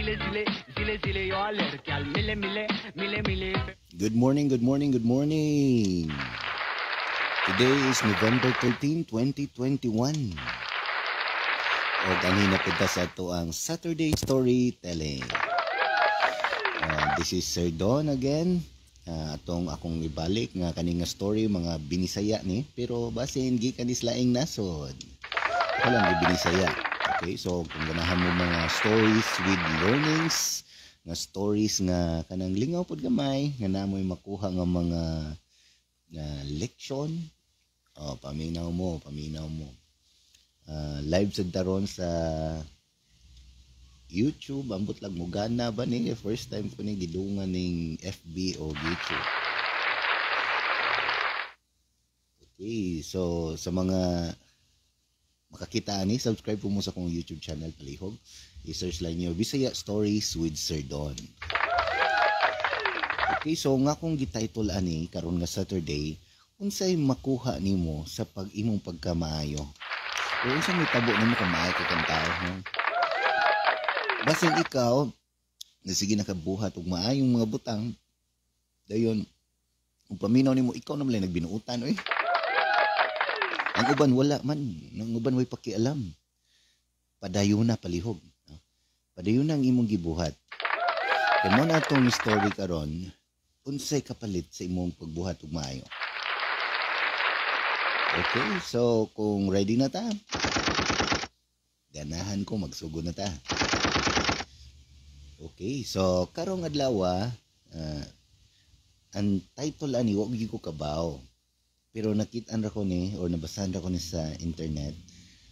जिले जिले जिले जिले और लड़कियां मिले मिले मिले मिले. Good morning, good morning, good morning. Today is November 13, 2021. O ganhi na punta sa ato ang Saturday Storytelling. This is Sir Don again. Atong akong ibalik nga kani nga story, mga Binisaya ni, pero basin gikan ni laing nasod. Ako lang Binisaya. Okay, so kung ganahan mo mga stories with learnings, nga stories nga kanang lingaw pod gamay, nga namoy makuha nga mga nga leksyon, oh, paminaw mo, paminaw mo. Live sad taron sa YouTube, ambot lang mo gana ba ni, first time ko ni gidungan ning FB o YouTube. Okay, so sa mga makakita ani, subscribe po mo sa akong YouTube channel palihog. I-search lang niyo Bisaya Stories with Sir Don. Okay, so nga akong gititle ani karon nga Saturday, unsay makuha nimo sa pag imong pagkamaayo? O unsa may tabo nimo kung maayo ka kang tao, no? Basin ikaw na sige nakabuhat og maayong mga butang, dayon kung paminaw nimo, ikaw naman lang nagbinuutan oy. Ang uban wala man, ang uban way pakialam. Padayon na palihog, no? Padayon na ang imong gibuhat. Kay mo na atong story karon, unsay kapalit sa imong pagbuhat og maayo. Okay, so kung ready na ta, ganahan ko magsugod na ta. Okay, so karong adlaw, ang title ani wa gyud ko kabaw. Pero nakit-an ra ko ni or nabasahan ra ko ni sa internet.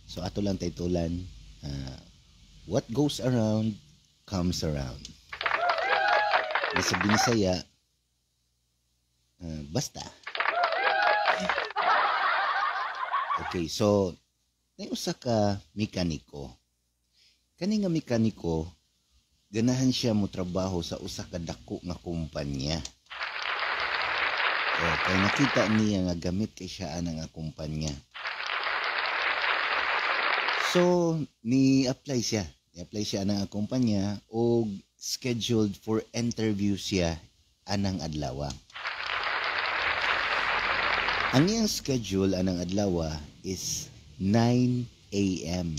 So ato lang titulan, "What Goes Around Comes Around." Sa Binisaya, basta. Okay, so may usa ka mekaniko. Kani nga mekaniko, ganahan siya mo trabaho sa usa ka dako nga kumpanya. O, kay nakita niya nga gamit kay siya ana nga kumpanya. So, ni-apply siya. Ni-apply siya ana nga kumpanya og scheduled for interview siya anang adlaw. Ang iyang schedule anang adlaw is 9 a.m.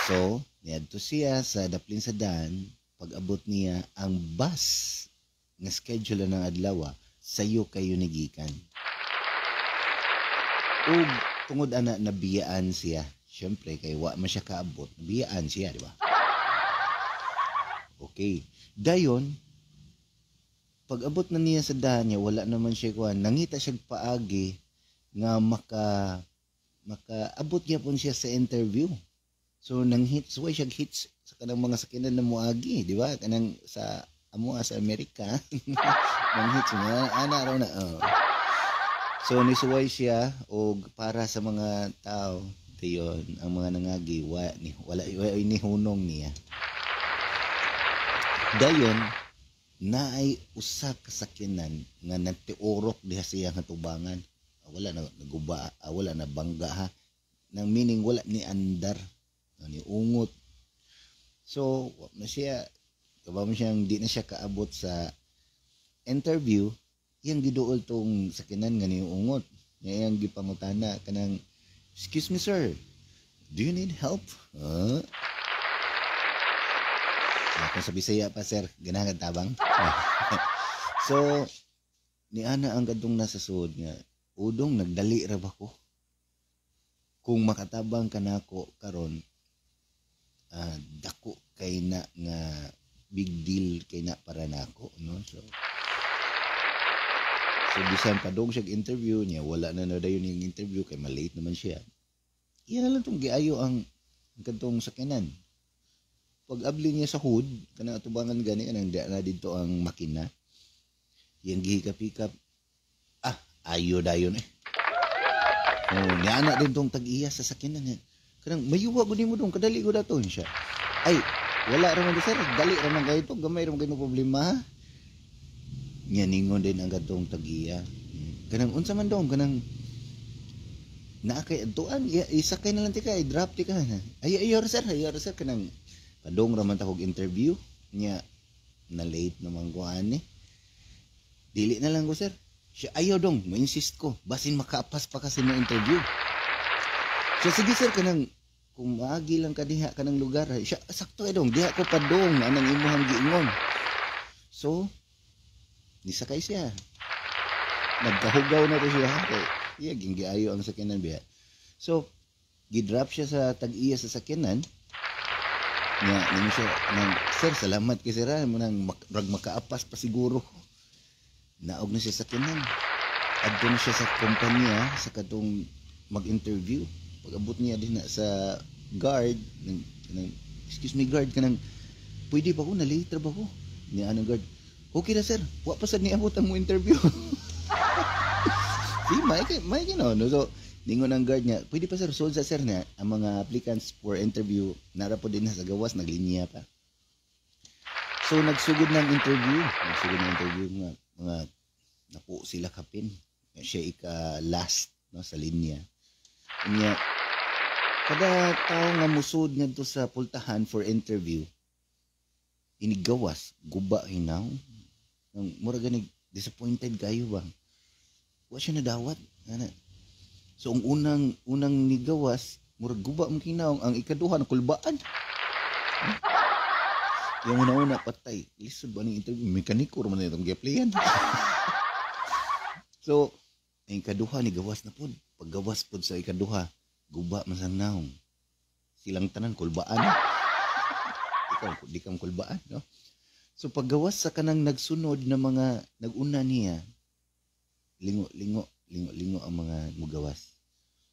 So, niadto siya sa daplin sa dan, pag-abot niya ang bus nga schedule ng adlaw, sayo kayo nigikan. Ug tungod ana nabiyaan siya. Siyempre kay wa man siya kaabot, nabiyaan siya, di ba? Okay. Dayon, pag abot na niya sa dahan niya, wala naman siya kuan. Nangita siya paagi nga makaabot gyapon siya sa interview. So nang hits, way siya hits sa kanang mga sakyanan na moagi, di ba? Kanang sa amo sa Amerika. Nang hits nga ana raw na. Oh. So nisuway siya og para sa mga tao dayon ang mga nangagi wa ni wala wa ni hunong niya. Dayon naay usa ka sakyanan nga natiurok diha siya nga tubangan. Wala na naguba, wala na bangga ha. Nang meaning wala ni andar, ni ungot. So, wa na siya, kabalo mo siyang di na siya kaabot sa interview, iyang giduol tong sakyanan nga niungot. Nga iyang gipangutana kanang, "Excuse me, sir, do you need help?" Huh? Kung sa Bisaya pa, sir, ganahan kag tabang. So, niana ang kadtong nasa suod nga, "Udong, nagdali ra ba ko? Kung makatabang ka nako karon, dako kay na nga big deal kay na para nako, no?" So bisan padung siya interview niya, wala na na dayon yung interview kay malate naman siya. Iya na lang tong giayo ang kadtong sakyanan. Pag abli niya sa hood, kanang atubangan gani, kanang di na didto ang makina. Iyang gihikap-hikap, ayo dayon eh. Oh, niana din tong tag-iya sa sakyanan niya. Kanang mayuwa gud nimo dong, kadali gud ato siya. "Ay, wala ra man sir, dali ra man kayo to, gamay ra man kayo problema ha." Nya ningon din ang kadtong tag-iya. Kanang unsa man dong, kanang Naa kay adtuan, isakay na lang tika, i-drop tika. Ay, ayaw sir, ayaw sir, kanang padong ra man ta kog interview nya, na late naman ko ani. Dili na lang ko, sir. Siya, ayaw dong, mo-insist ko. Basin makaapas pa kasi mo interview. Siya, sige sir, kanang kung maagi lang ka diha kanang lugar. Siya, sakto eh dong, diha ko padong anang imuhang giingon. So, nisakay siya. Nagkahugaw na to siya. Kay, iya, giayo ang sakyanan biya. So, gidrop siya sa tag-iya sa sakyanan. Nya, nimo siya, nang, "Sir, salamat kay sir, mo nang rag makaapas pa siguro." Naog na siya sa sakyanan. Adto na siya sa kumpanya sa katong mag-interview. Pag-abot niya din na sa guard, nang, "Excuse me guard, kanang pwede ba ko, na later ba ko?" Niya anong guard, "Okay na sir, wa pa sad niabot ang mo interview." See, may no, no? So, ningon ang guard niya, "Pwede pa sir, sud sa sir na ang mga applicants for interview, nara po din na sa gawas, naglinya pa." So, nagsugod ng interview. Nagsugod ng interview, mga napo sila kapin. Siya ika last, no, sa linya. Unya, kada tao nga musud ngadto sa pultahan for interview, inigawas, guba hinaw. Nang mura gani disappointed kayo ba? Wa siya nadawat. Ana. So ang unang unang nigawas, murag guba ang kinaong, ang ikaduha na kulbaan. Yung una-una patay. Lisod ba ning interview? Mekaniko man itong gi-applyan. So, ang ikaduha ni gawas na pod. Paggawas pod sa ikaduha, guba man sang naong. Silang tanan kulbaan. Ikaw, di kang kulbaan, no? So paggawas sa kanang nagsunod na mga naguna niya, lingo lingo lingo lingo ang mga mugawas.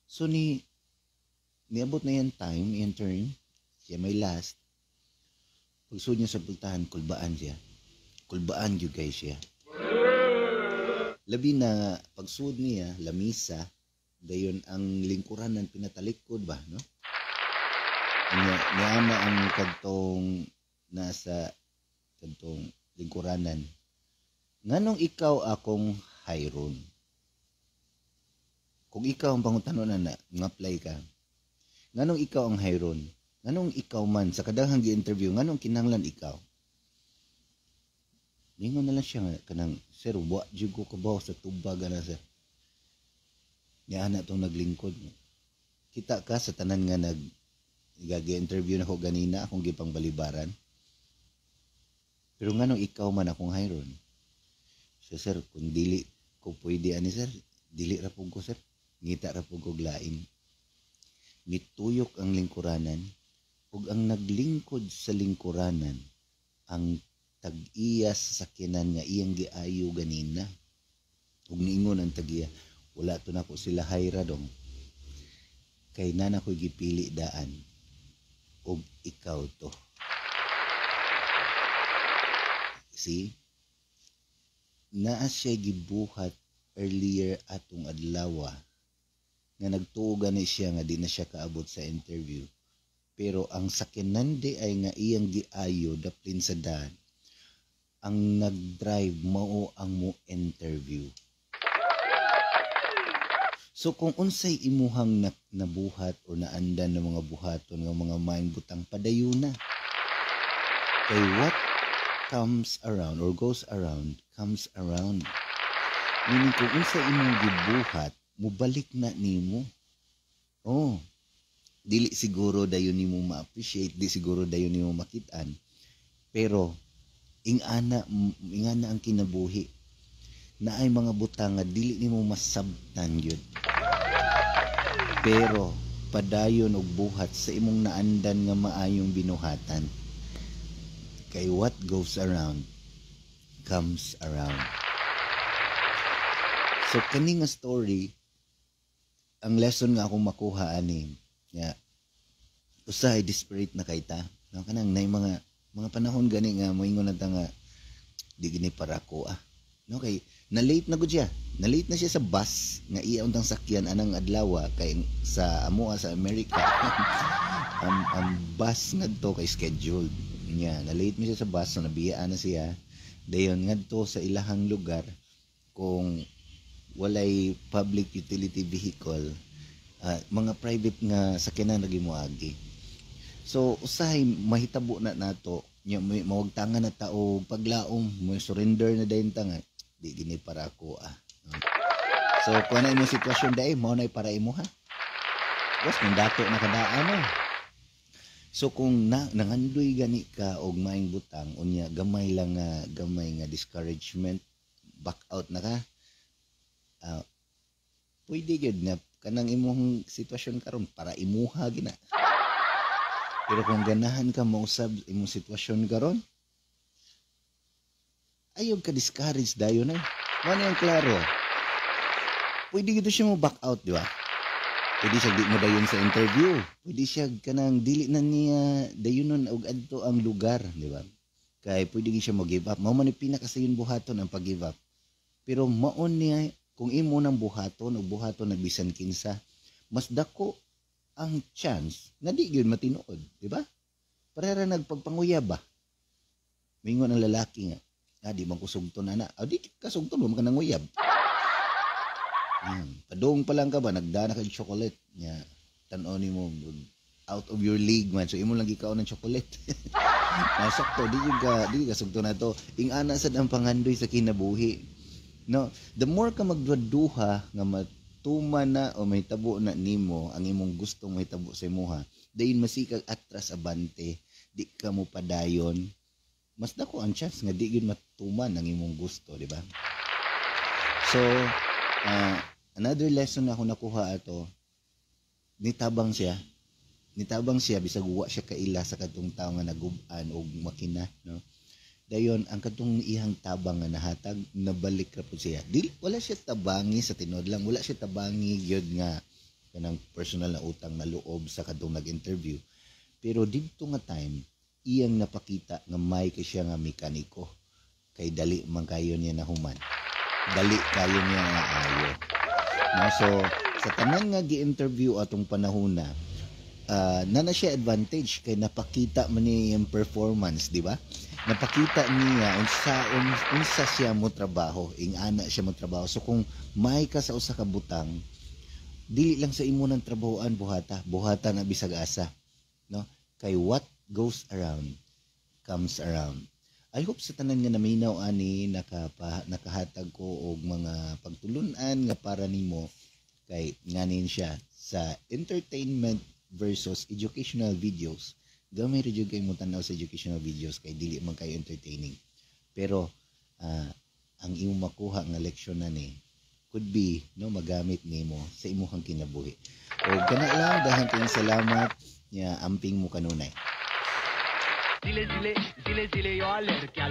So ni niabot na yan time, yan turn, siya may last. Pagsud niya sa pultahan, kulbaan siya. Kulbaan gyud kay siya. Labi na pagsud niya, lamisa, dayon ang lingkuranan pinatalikod ba, no? Nya, niana ang kadtong nasa kadtong lingkuranan. "Nganong ikaw akong hiron?" Kung ikaw ang pangutanon na nga-apply ka, nganong ikaw ang hiron? Nganong ikaw man sa kadaghang gi-interview, nganong kinahanglan ikaw? Ningon na lang siya nga, kanang, "Sir, wa jud ko kabaw sa tubag ana sir." Niana tong naglingkod. "Kita ka sa tanan nga nag gagi-interview na ko ganina akong gipang balibaran. Pero nganong ikaw man akong hiron?" "Siya, sir, kung dili ko pwede ani sir, dili ra pud ko sir. Ngita ra pud ko lain." Mituyok ang lingkuranan ug ang naglingkod sa lingkuranan ang tag-iya sa sakyanan nga iyang giayo ganina. Ug niingon ang tag-iya, "Wala to nako sila hayra dong. Kay nana ko'y gipili daan ug ikaw to." See? Naa siya gibuhat earlier atong adlaw nga nagtuo gani siya nga di na siya kaabot sa interview. Pero ang sakyanan di ay nga iyang giayo daplin sa daan, ang nag-drive mao ang mo interview. So kung unsay imuhang nabuhat o naandan ng mga buhaton nga mga maayong butang, padayuna. Kay what comes around or goes around comes around. Meaning kung unsay imong gibuhat, mubalik na nimo. Oh, dili siguro dayon nimo ma-appreciate, di siguro dayon nimo makit-an. Pero ingana ang kinabuhi. Naay mga butang nga dili nimo masabtan gyud. Pero padayon og buhat sa imong naandan nga maayong binuhatan. Kay what goes around comes around. So kani nga story, ang lesson nga akong makuha ani nga usahay desperate na kay ta. No, kanang nay mga panahon gani nga moingon na ta nga di gini para ko ah. No, kay na late na gud siya. Na late na siya sa bus nga iya untang sakyan anang adlaw kay sa amoa sa Amerika. Ang bus ngadto kay scheduled. Nya, na late na siya sa bus, so nabiyaan na siya. Dayon ngadto sa ilahang lugar, kung walay public utility vehicle, Mga private nga sakyanan lagi moagi. So usahay mahitabo na nato nya mawagtangan na ta og paglaom, mo surrender na dayon ta nga di gini para ako ah. So kung ano imong sitwasyon dai, mao na para imo ha. Was kung dato na kadaan no. So kung nangandoy gani ka og maayong butang, unya gamay lang nga gamay nga discouragement, back out na ka. Pwede gyud na kanang imong sitwasyon karon para imuha gina. Pero kung ganahan ka mausab imong sitwasyon karon, ayaw ka discourage dayon eh. Mao ni ang klaro. Pwede gito siya mo back out, di ba? Pwede siya di mo dayon sa interview. Pwede siya kanang dili na niya dayonon og adto ang lugar, di ba? Kay pwede gyud siya mo give up. Mao man ni pinakasayon buhaton ang pag-give up. Pero maon niya kung imo nang buhaton og buhaton nag bisan kinsa, mas dako ang chance nga di gyud matinuod, di ba? Pareha ra nagpagpanguyab ba? Mingon ang lalaki nga, di man ko sugton ana. Ah, di ka sugton, wa man ka nanguyab. Yan. Padung pa lang ka ba, nagdana kag chocolate. Nya, tan-aw nimo out of your league man. So imo lang gikaon ng chocolate. Nasakto, di ka sugton na to. Ing-ana sad ang pangandoy sa kinabuhi. No, the more ka magduha nga matuman na o may tabo na nimo ang imong gustong may tabo sa imuha, dayon masikag atras abante, di ka mo padayon, mas dako ang chance nga di gyud matuman ang imong gusto, di ba? So, another lesson na ako nakuha ato, nitabang siya. Nitabang siya bisag wa siya kaila sa katong tawo nga nagub-an og makina, no? Dayon ang katong iyang tabang nga nahatag, nabalik ra pud siya. Dili, wala siya tabangi sa tinuod lang, wala siya tabangi gyud nga kanang personal na utang na loob sa katong nag-interview. Pero didto nga time, iyang napakita nga may kay siya nga mekaniko. Kay dali man kayo niya nahuman. Dali kayo niya nga ayo. No, so sa tanan nga gi-interview atong panahona, na siya advantage kay napakita man niya iyang performance, di ba? Napakita niya unsa siya mo trabaho, ing-ana siya mo trabaho. So kung may ka sa usa ka butang, dili lang sa imo nang trabahoan buhata, buhata na bisag asa, no? Kay what goes around comes around. I hope sa tanan nga naminaw ani nakahatag ko og mga pagtulun-an nga para nimo kay nganin siya sa entertainment versus educational videos. Gamay ra jud kay mo tan-aw sa educational videos kay dili man kayo entertaining. Pero ang imong makuha nga leksyon na ni could be no magamit nimo sa imong kinabuhi. O kana lang, dahil kayong salamat nya amping mo kanunay. Zile zile zile zile yo alergia.